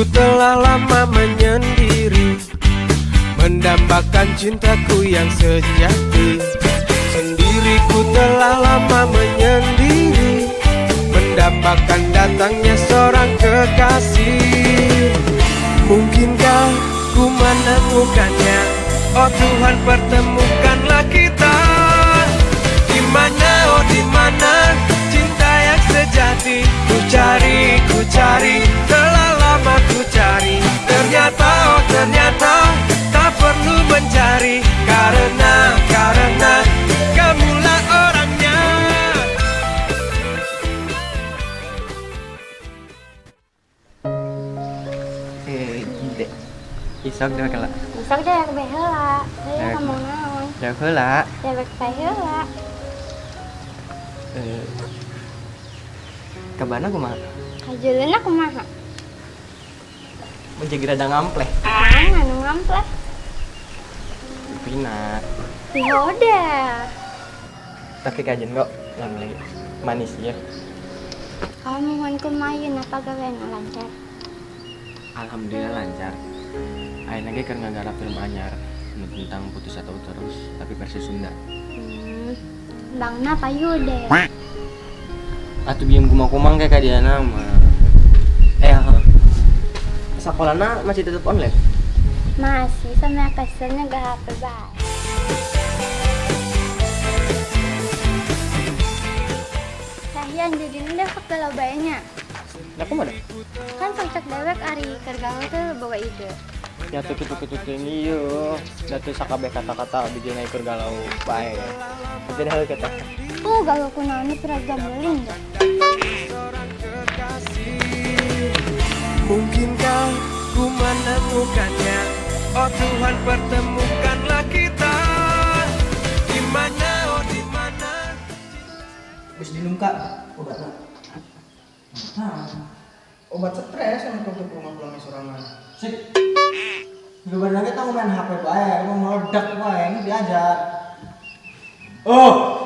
Sendiriku telah lama menyendiri, mendambakan cintaku yang sejati. Sendiriku telah lama menyendiri, mendambakan datangnya seorang kekasih. Mungkinkah ku menemukannya? Oh Tuhan, pertemukanlah kita. Di mana, oh di mana cinta yang sejati? Ku cari, ku cari, telah lama ku cari. Ternyata, oh ternyata, tak perlu mencari. Karena kamulah orangnya. Eh, dek. Isok dewek lah. Isok dewek bae heula. Saya Dewek. Ngomong naon? Dewek heula. Dewek bae heula. Eh. Kabana kumaha? Kajuleuna kumaha? Mun jadi rada ngampleh. Mana nu ngampleh? Pina. Pihoda. Tapi kajian kok lagi manis ya. Kamu mohon kumaha apa gawean lancar? Alhamdulillah lancar. Ayeuna ge keur ngagarap film anyar nu tentang putus atau terus tapi versi Sunda. Bangna payu deh. Atuh biem kumaha kayak kadiana mah. Eh, sekolahna masih tetap online? Masih sama keselnya gak HP bae. Sahian jadi udah kepala bae-nya. Lah kumaha? Kan cocok dewek ari keur gaul tuh bawa ide. Ya tuh kitu-kitu teh ieu. Da teu sakabeh kata-kata bijena keur galau bae. Tapi dah kata. Gaul kunaon pirawak meuling deh. Seorang kekasih. Mungkinkah ku menemukannya? Oh Tuhan, pertemukanlah kita. Di mana, oh di mana? Geus dinum kak obatna. Nah, obat stres yang untuk rumah pulang sorangan. Sik. Di lagi tau main HP bae, mau meledak bae, ini diajar. Oh.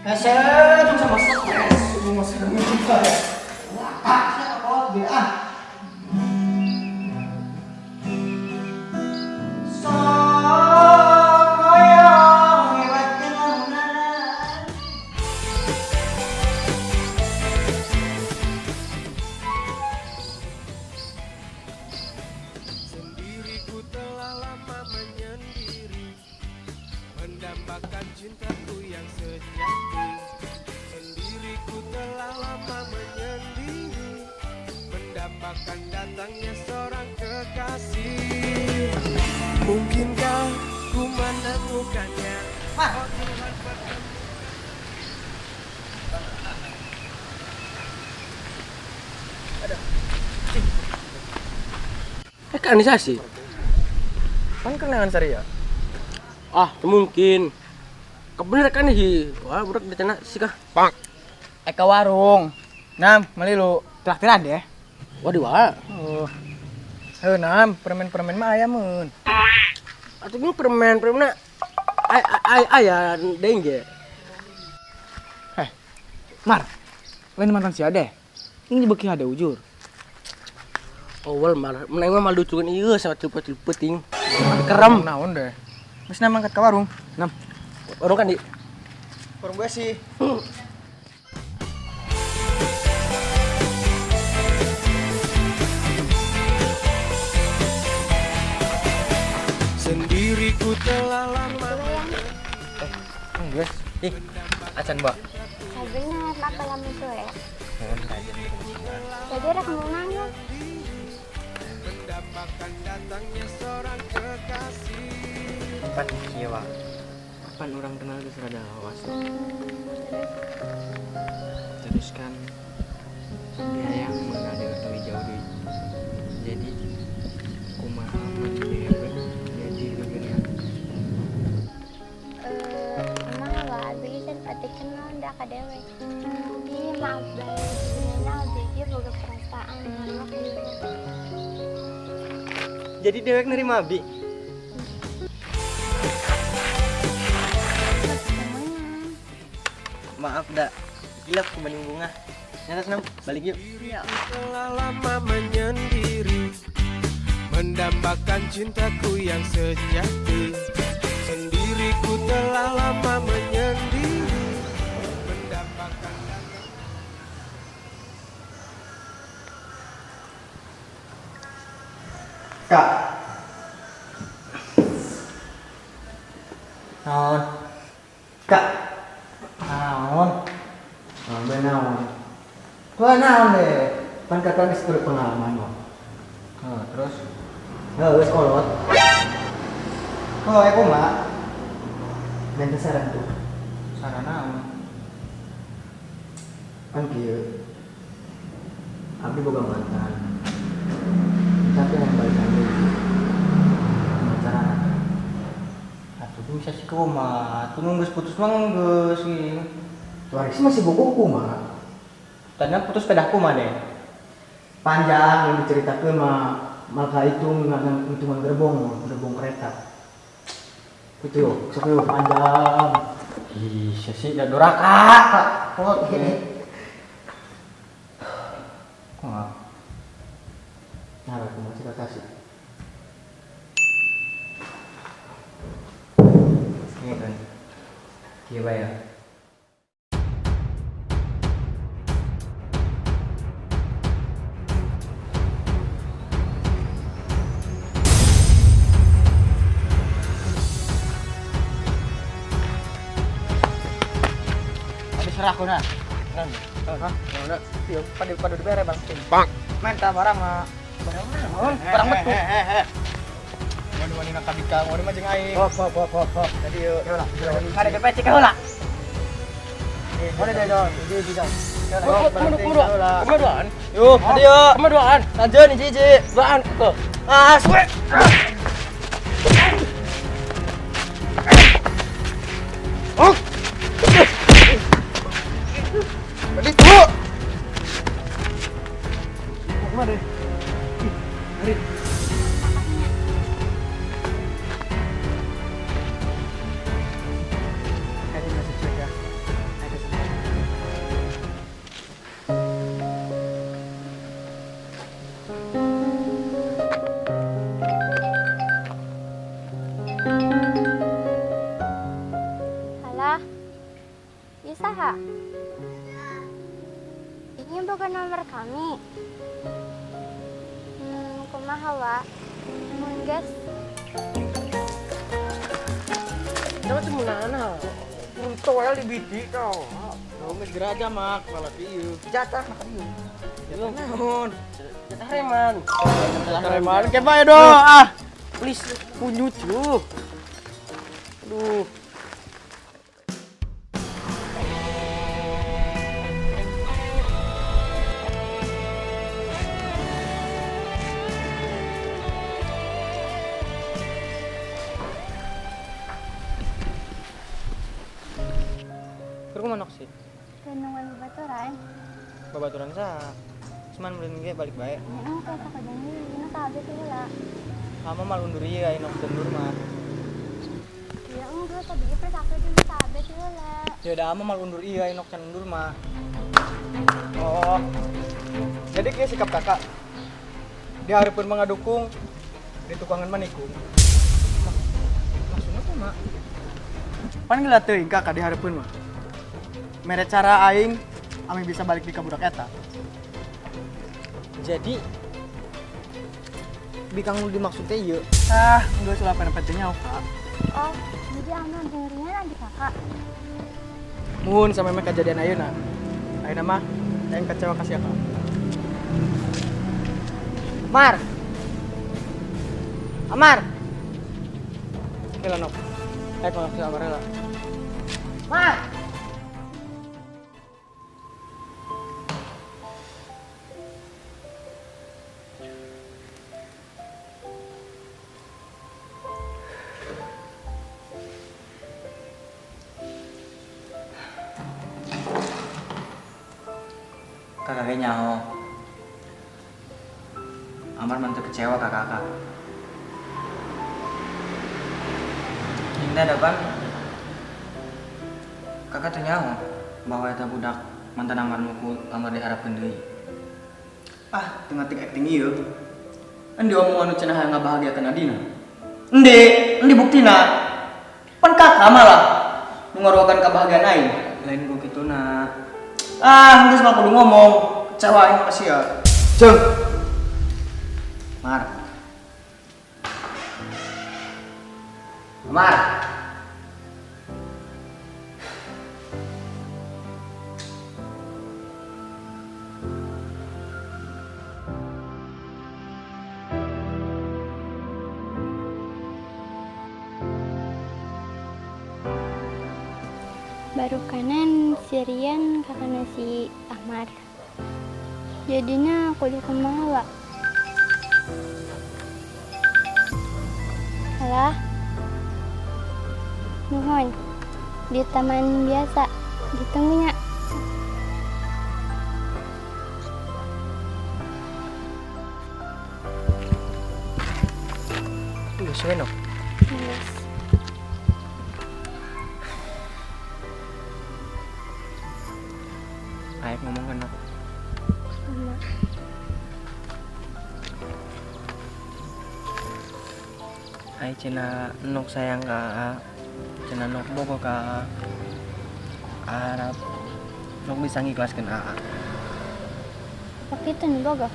Hese, sama stres, lu masih juga ya. Wah, saya kolot ge ah. Sok hoyong ngewet kenangan. Sendiriku telah lama menyendiri, mendambakan cintaku yang sejati. Sendiriku telah lama menyendiri, mendambakan datangnya seorang kekasih. Mungkinkah ku menemukannya? Oh Tuhan, pertemukan. Eh, kanisasi. Kan kenangan sari ya? Ah, teu mungkin. Kebener kan hi. Wah, budak di cenah sih kah? Eh ke warung. Nam, meli lu traktiran deh. Wah, di wa. Oh. Heuh, Nam, permen-permen mah aya mun. Atuh ini permen-permen ay ay aya dengge. Eh, Mar. Lain mantan si Ade. Ini beuki hade ujur. Awal mar, menang mah malu cuman ieu sama cepet ting. Kerem. Naon deh. Geus nam angkat ke warung. Nam. Warung kan di. Warung gue sih. Sendiriku telah lama. Geus. Ih, acan, Mbak. Sabener apa lamun sore? Mohon kajian di rumah. Jadi rek menang ya. Mendambakan datangnya seorang kekasih. Pan kieu wa. Pan urang kenal geus rada lawas. Terus kan dia yang mengenal dewek lebih jauh deui. Jadi kumaha mun dewek jadi gegeuna? Eh, emang lah abi kan pati kenal dah ka dewek. Ih, maaf bae, sebenarnya abi ge boga perasaan sama ka dewek. Jadi dewek nerima abi. Temenan. Maaf dah. Gila aku banding bunga. Nyata senam, balik yuk. Diriku telah lama menyendiri, mendambakan cintaku yang sejati. Sendiriku telah lama menyendiri, mendambakan Kak. Naon? Kak. Naon? Naon bae naon? Gua naon deh. Pan kakak geus berpengalaman mah. Oh, terus Heuh, geus kolot. Oh, aku mah. Minta saran tuh. Saran naon? Kan kieu. Abdi boga mantan. Tapi yang balikan deui. Kumaha carana? Atuh bisa sih kumaha. Atuh nu geus putus mah geus ieu. Tuh hari sih masih bogoh kumaha. Tadinya putus pedah kumaha deh. Panjang yang diceritakeun mah maka itu hitungan gerbong, gerbong kereta. Itu yo, sok yo panjang. Ih, sih da doraka. Kak. Kolot. Kumaha? Nah, aku masih kakak sih. Ini kan. Iya bae ya. Habis serah aku nah. Hah? Iya, pada pada dibere bang. Bang. Menta barang mah. Barang naon? Barang metu. Wani-wani nak kabika, wani mah jeung aing. Hop hop hop hop hop. Jadi yuk. Ada DP cek heula. Mana dia Jon? Hiji hiji Jon. Kemaduan. Yuk, adi yuk. Kemaduan. Lanjut hiji hiji. Duaan ke. Ah, suwe. Oh. Balik tuh. Mau kemana deh? Ih, Rin. Kayaknya masih cuek ya. Ayo ke sana. Halah, ieu saha? Ini bukan nomor kami. Kumaha wa? Mun geus. Jangan semunana. Toel di biji tau. Oh, geus geraja mak, malah ieu. Jatah Makan ieu. Jatah naon? Jatah reman. Jatah reman ke bae do ah. Please kunyut lu. Aduh. Keur kumaha sih? Renungan babaturan. Babaturan saha? Cuman meureun ge balik bae. Ya engke sok janji dina kabeh teh heula. Ama mal undur ieu aya nok undur mah. Ya enggak, tadi ge pres aku jeung kabeh teh heula. Ya udah ama mal undur ieu aya nok can undur mah. Oh. Jadi kieu sikap kakak. Dia hareupeun mah ngadukung, di tukangan mah nikung. Maksudnya kumaha? Pan geula teuing kakak di hareupeun mah. Mere cara aing ami bisa balik di ka budak eta. Jadi bikang nu dimaksud teh ieu. Ah, geus lah penepet teh nyaho, Kak. Oh, jadi anu dengerinnya nanti kakak. Mun sampe meh kejadian ayeuna. Ayeuna mah aing kecewa ka sia, Kak. Mar. Amar. Oke lah, Nok. Ayo kalau ke Amar lah. Mar. Kakaknya nyaho. Amar mantu kecewa ke kakak. Indah depan kakak tuh nyaho. Bahwa eta budak mantan Amar nu ku Amar diharapkeun deui. Ah, tengah tik acting ieu. Endi omongan nu cenah hayang ngabahagiakeun adina? Endi, endi buktina? Pan kakak malah nu ngaruakan kebahagiaan aing. Lain ku kituna. Ah, geus mah kudu ngomong. Kecewa aing mah sia. Jeung. Mar. Mar. Baru kanan si Rian kakana si Ahmad. Jadinya kudu kumaha, Wak? Alah. Nuhun. Di taman biasa. Ditunggunya. Geus we, Nok. Geus. Aek ngomong ke Nok. Sama. Ai cenah Nok sayang ka Aa. Cenah Nok bogoh ka Aa. Harap Nok bisa ngikhlaskeun Aa. Apa kitu nu bogoh?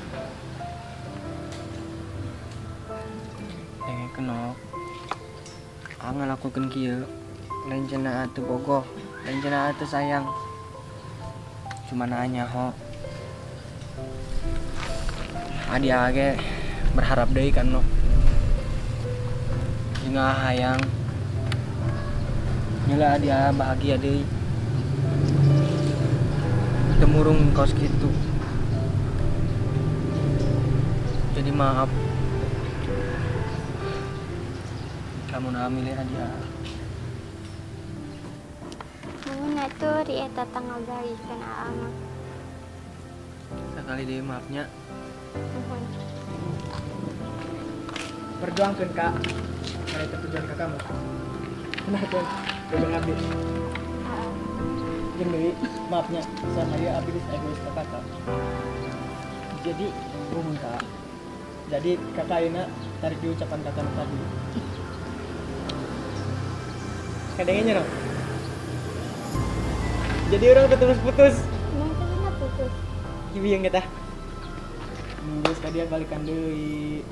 Dengekeun Nok. Aa ngalakukeun kieu lain cenah Aa teu bogoh, lain cenah Aa teu sayang. Cuman Aa nyaho. Adi Aa ge berharap deui ka Nok. Jeung Aa hayang nyela adi Aa bahagia deui. Teu murung kaos kitu. Jadi maaf. Lamun Aa milih adi Aa. Nuhun atuh ri eta tanggal bagikeun Aa mah. Sakali deui maafnya. Nuhun. Perjuangkeun, Kak. Karena itu tujuan kakakmu. Benar kan? Bener abdi. Aa. Jeung deui, maafnya sama dia abdi geus egois ka kakak. Jadi, nuhun Kak. Jadi kakak ayeuna tarik di ucapan kakak nu tadi. Kadangnya no. Jadi orang terus putus. Emang sebenarnya putus. Ibu yang kita. Geus ka dia balikan deui.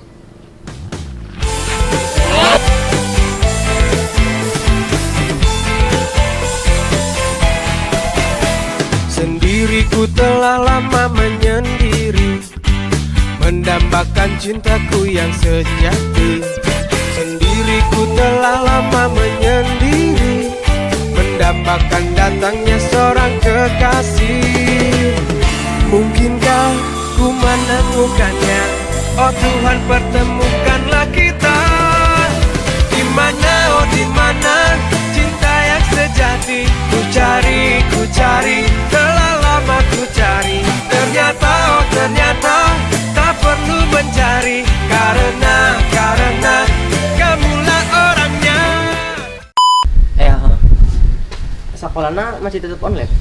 Sendiriku telah lama menyendiri, mendambakan cintaku yang sejati. Sendiriku telah lama menyendiri, mendambakan datangnya seorang kekasih. Mungkinkah ku menemukannya? Oh Tuhan, pertemukanlah kita. Di mana, oh di mana cinta yang sejati? Ku cari, telah lama ku cari. Ternyata, oh ternyata tak perlu mencari, karena kamulah orangnya. Eh, sekolahnya masih tetap online?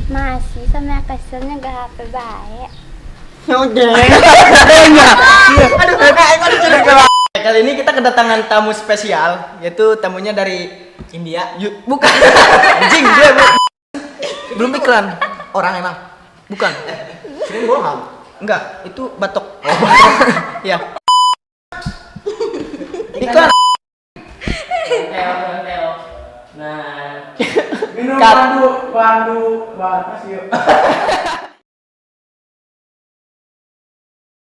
Masih sama keselnya gak HP baik. Oke. Aduh, kali ini kita kedatangan tamu spesial, yaitu tamunya dari India. Bukan. Anjing, dia belum iklan. Orang emang. Bukan. Sering bohong. Enggak, itu batok. Oh, ya. Iklan. Nah, Minum Pandu, pandu, batas yuk.